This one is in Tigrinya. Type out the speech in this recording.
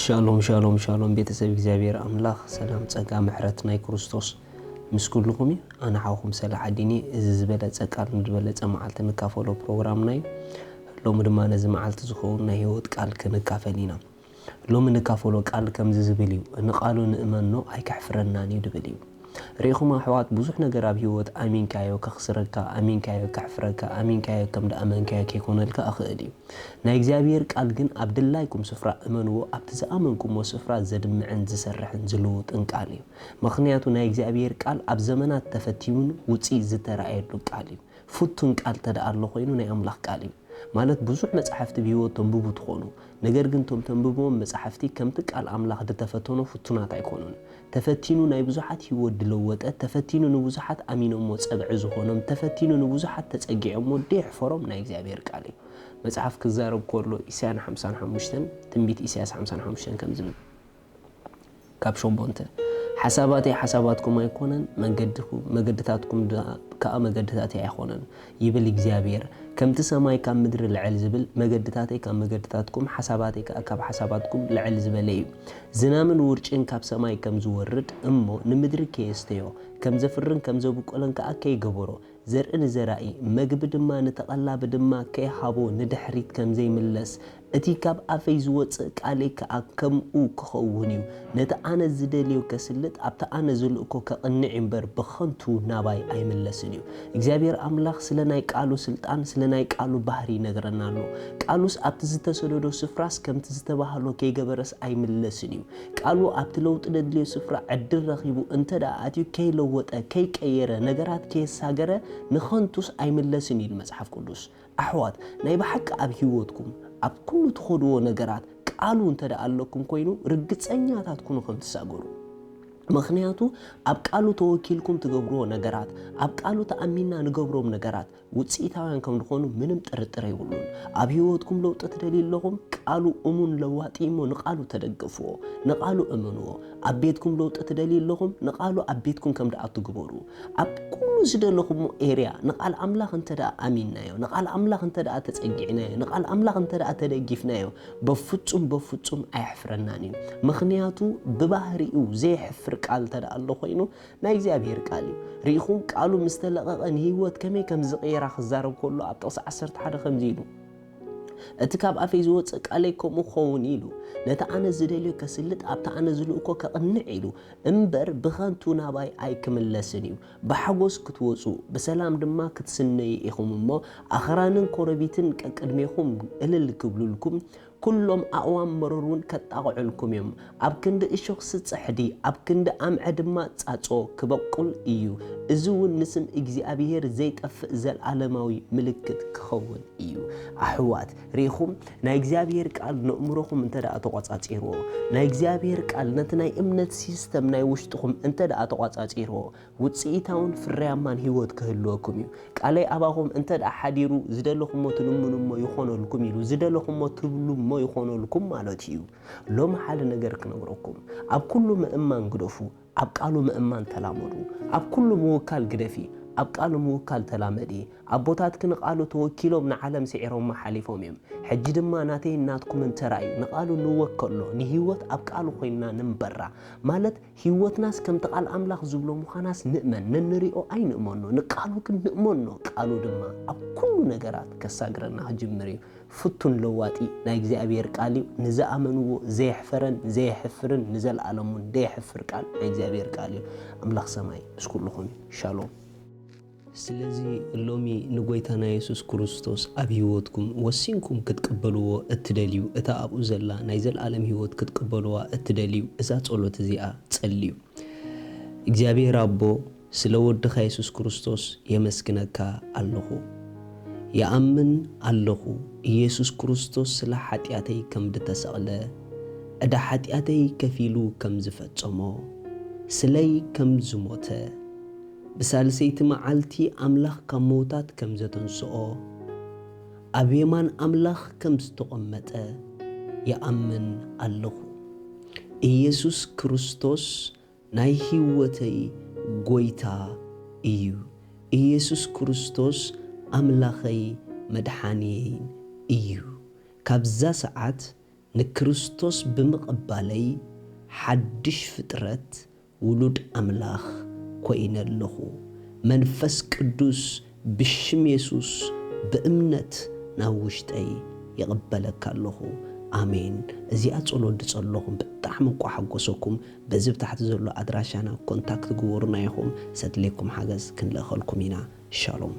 ሻሎም ሻሎም ሻሎም፣ ቤተሰብ እግዚኣብሔር ኣምላኽ ሰላም፣ ጸጋ፣ ምሕረት ናይ ክርስቶስ ምስ ኩልኹም እዩ። ኣነ ሓውኹም ሰለ ዓዲኒ። እዚ ዝበለጸ ቃል ንዝበለጸ መዓልቲ ንካፈሎ ፕሮግራምና እዩ። ሎሚ ድማ ነዚ መዓልቲ ዝኸውን ናይ ህይወት ቃል ክንካፈል ኢና። ሎሚ ንካፈሎ ቃል ከምዚ ዝብል እዩ፣ "ንቓሉ ንእመኖ ኣይከሕፍረናን እዩ" ዝብል እዩ። ርኢኹም ኣሕዋት፣ ብዙሕ ነገር ኣብ ህይወት ኣሚንካዮ ከኽስረካ፣ ኣሚንካዮ ከሕፍረካ፣ ኣሚንካዮ ከም ደኣመንካዮ ከይኮነልካ እኽእል እዩ። ናይ እግዚኣብሔር ቃል ግን፣ "ኣብ ድላይኩም ስፍራ እመንዎ፣ ኣብቲ ዝኣመንኩምዎ ስፍራ ዘድምዕን ዝሰርሕን ዝልውጥን ቃል እዩ።" ምኽንያቱ ናይ እግዚኣብሔር ቃል ኣብ ዘመናት ተፈቲኑን ውፅኢት ዝተረኣየሉ ቃል እዩ። ፍቱን ቃል ተደኣ ኣሎ ኮይኑ፣ ናይ ኣምላኽ ቃል እዩ። ማለት ብዙሕ መጻሕፍቲ ብህይወት ተንብቡ ትኾኑ፣ ነገር ግን እቶም ተንብብዎም መጻሕፍቲ ከምቲ ቃል ኣምላኽ ዝተፈተኖ ፍቱናት ኣይኮኑን። ተፈቲኑ ናይ ብዙሓት ህይወት ድለወጠ፣ ተፈቲኑ ንብዙሓት ኣሚኖሞ ጸብዒ ዝኾኖም፣ ተፈቲኑ ንብዙሓት ተጸጊዖሞ ደይሕፈሮም ናይ እግዚኣብሔር ቃል እዩ። መጽሓፍ ክዛረብ ከሎ ኢሳያን ሓምሳን ሓሙሽተን፣ ትንቢት ኢሳያስ ሓምሳን ሓሙሽተን ከም ዝብል፣ ካብ ሸሞንተ፣ "ሓሳባተይ ሓሳባትኩም ኣይኮነን፣ መንገድኹ-፣ መገድታትኩም ዳ-፣ ከኣ መገድታተይ ኣይኾነን" ይብል እግዚኣብሔር። "ከምቲ ሰማይ ካብ ምድሪ ልዕል ዝብል፣ መገድታተይ ካብ መገድታትኩም፣ ሓሳባተይ ከኣ ካብ ሓሳባትኩም ልዕል ዝበለ እዩ። ዝናምን ውርጭን ካብ ሰማይ ከም ዝወርድ እሞ ንምድሪ ከየስተዮ፣ ከም ዘፍርን ከም ዘብቆለን ከኣ ከይገበሮ፣ ዘርኢ ንዘራኢ፣ መግቢ ድማ ንተቐላቢ ድማ ከይሃቦ ንድሕሪት ከም ዘይምለስ፣ እቲ ካብ ኣፈይ ዝወጽእ ቃለይ ከኣ ከምኡ ክኸውን እዩ። ነቲ ኣነ ዝደልዮ ከስልጥ፣ ኣብቲ ኣነ ዝልእኮ ከቕንዕ እምበር፣ ብኸንቱ ናባይ ኣይምለስን እዩ።" እግዚኣብሔር ኣምላኽ ስለ ናይ ቃሉ ስልጣን፣ ስለ ናይ ቃሉ ባህሪ ይነግረና ኣሎ። ቃሉስ ኣብቲ ዝተሰደዶ ስፍራስ ከምቲ ዝተባህሎ ከይገበረስ ኣይምለስን እዩ። ቃሉ ኣብቲ ለውጢ ደድልዮ ስፍራ ዕድል ረኺቡ እንተ ደኣ ኣትዩ፣ ከይለወጠ፣ ከይቀየረ፣ ነገራት ከየሳገረ ንኸንቱስ ኣይምለስን እዩ መጽሓፍ ቅዱስ። ኣሕዋት፣ ናይ ብሓቂ ኣብ ህይወትኩም፣ ኣብ ኩሉ ትኸድዎ ነገራት ቃሉ እንተ ደኣ ኣለኩም ኮይኑ፣ ርግጸኛታት ኩኑ ከም ትሳገሩ። ምኽንያቱ ኣብ ቃሉ ተወኪልኩም ትገብርዎ ነገራት፣ ኣብ ቃሉ ተኣሚንና ንገብሮም ነገራት ውጽኢታውያን ከም ዝኾኑ ምንም ጥርጥር የብሉን። ኣብ ህይወትኩም ለውጢ ትደልዩ ኣለኹም፣ ቃሉ እሙን ለዋጢ እሞ ንቃሉ ተደገፍዎ፣ ንቃሉ እመንዎ። ኣብ ቤትኩም ለውጢ ትደልዩ ኣለኹም፣ ንቃሉ ኣብ ቤትኩም ከም ደኣ ትግበሩ። ኣብ ኩሉ ዝደለኹሞ ኤርያ ንቃል ኣምላኽ እንተ ደኣ ኣሚንናዮ፣ ንቃል ኣምላኽ እንተ ደኣ ተጸጊዕናዮ፣ ንቃል ኣምላኽ እንተ ደኣ ተደጊፍናዮ፣ በፍጹም፣ በፍጹም ኣየሕፍረናን እዩ። ምኽንያቱ ብባህሪኡ ዘየሕፍር ቃል እንተ ደኣ ኣሎ ኮይኑ፣ ናይ እግዚኣብሔር ቃል እዩ። ርኢኹም፣ ቃሉ ምስ ተለቐቐ ንህይወት ከመይ ከም ዝቕየራ ክዛረብ ከሎ ኣብ ጥቕሲ ዓሰርተ ሓደ ከምዚ ኢሉ፣ "እቲ ካብ ኣፈይ ዝወጽእ ቃለይ ከምኡ ክኸውን ኢሉ፣ ነቲ ኣነ ዝደልዮ ከስልጥ፣ ኣብቲ ኣነ ዝልእኮ ከቕንዕ ኢሉ፣ እምበር ብኸንቱ ናባይ ኣይክምለስን እዩ። ብሓጎስ ክትወጹ፣ ብሰላም ድማ ክትስነዩ ኢኹም እሞ፣ ኣኽራንን ኮረቢትን ቀቅድሜኹም እልል ክብሉልኩም፣ ኩሎም ኣእዋም መሮር እውን ከጣቕዑልኩም እዮም። ኣብ ክንዲ እሾኽ ስጽሕዲ፣ ኣብ ክንዲ ኣምዐ ድማ ጻጾ ክበቁል እዩ። እዚ እውን ንስም እግዚኣብሔር ዘይጠፍእ ዘለዓለማዊ ምልክት ክኸውን እዩ።" ኣሕዋት፣ ርኢኹም፣ ናይ እግዚኣብሔር ቃል ነእምሮኹም እንተ ደኣ ተቖጻጺርዎ፣ ናይ እግዚኣብሔር ቃል ነቲ ናይ እምነት ሲስተም ናይ ውሽጥኹም እንተ ደኣ ተቖጻጺርዎ፣ ውጽኢታውን ፍርያማን ህይወት ክህልወኩም እዩ። "ቃለይ ኣባኹም እንተ ደኣ ሓዲሩ፣ ዝደለኹሞ ትልምኑ እሞ ይኾነልኩም" ኢሉ፣ ዝደለኹሞ ትብሉ እሞ ይኾነልኩም ማለት እዩ። ሎሚ ሓደ ነገር ክነግረኩም፣ ኣብ ኩሉ ምእማን ግደፉ፣ ኣብ ቃሉ ምእማን ተላመዱ። ኣብ ኩሉ ምውካል ግደፊ፣ ኣብ ቃሉ ምውካል ተላመዲ። ኣቦታትኪ ንቃሉ ተወኪሎም ንዓለም ስዒሮማ ሓሊፎም እዮም። ሕጂ ድማ ናተይን ናትኩምን ተራ እዩ። ንቃሉ ንወከሎ፣ ንህይወት ኣብ ቃሉ ኮይንና ንንበራ። ማለት ህይወትናስ ከምቲ ቃል ኣምላኽ ዝብሎ ምዃናስ ንእመን። ነንሪኦ ኣይንእመኖ፣ ንቃሉ ግን ንእመኖ። ቃሉ ድማ ኣብ ኩሉ ነገራት ከሳግረና ክጅምር እዩ። ፍቱን ለዋጢ ናይ እግዚኣብሔር ቃል እዩ። ንዝኣመንዎ ዘየሕፈረን ዘየሕፍርን ንዘለኣለሙን ዘየሕፍር ቃል ናይ እግዚኣብሔር ቃል እዩ። ኣምላኽ ሰማይ ምስ ኩልኹም እዩ። ሻሎም። ስለዚ ሎሚ ንጎይታና የሱስ ክርስቶስ ኣብ ህይወትኩም ወሲንኩም ክትቅበልዎ እትደልዩ፣ እታ ኣብኡ ዘላ ናይ ዘለኣለም ህይወት ክትቅበልዋ እትደልዩ፣ እዛ ጸሎት እዚኣ ጸልዩ። እግዚኣብሔር ኣቦ፣ ስለ ወድኻ የሱስ ክርስቶስ የመስግነካ ኣለኹ። ይኣምን ኣለኹ፣ ኢየሱስ ክርስቶስ ስለ ሓጢኣተይ ከም ዝተሰቕለ፣ ዕዳ ሓጢኣተይ ከፊሉ ከም ዝፈጸሞ፣ ስለይ ከም ዝሞተ፣ ብሳልሰይቲ መዓልቲ ኣምላኽ ካብ መውታት ከም ዘተንስኦ፣ ኣብ የማን ኣምላኽ ከም ዝተቐመጠ ይኣምን ኣለኹ። ኢየሱስ ክርስቶስ ናይ ህይወተይ ጎይታ እዩ። ኢየሱስ ክርስቶስ ኣምላኸይ መድሓንየይን እዩ። ካብዛ ሰዓት ንክርስቶስ ብምቕባለይ ሓድሽ ፍጥረት ውሉድ ኣምላኽ ኮይነ ኣለኹ። መንፈስ ቅዱስ ብሽም የሱስ ብእምነት ናብ ውሽጠይ ይቕበለካ ኣለኹ። ኣሜን። እዚኣ ጸሎት ዝጸለኹም ብጣዕሚ እኳ ሓጎሰኩም። በዚ ብታሕቲ ዘሎ ኣድራሻና ኮንታክት ግበሩና ኢኹም። ሰድሌኩም ሓገዝ ክንልእኸልኩም ኢና። ሻሎም።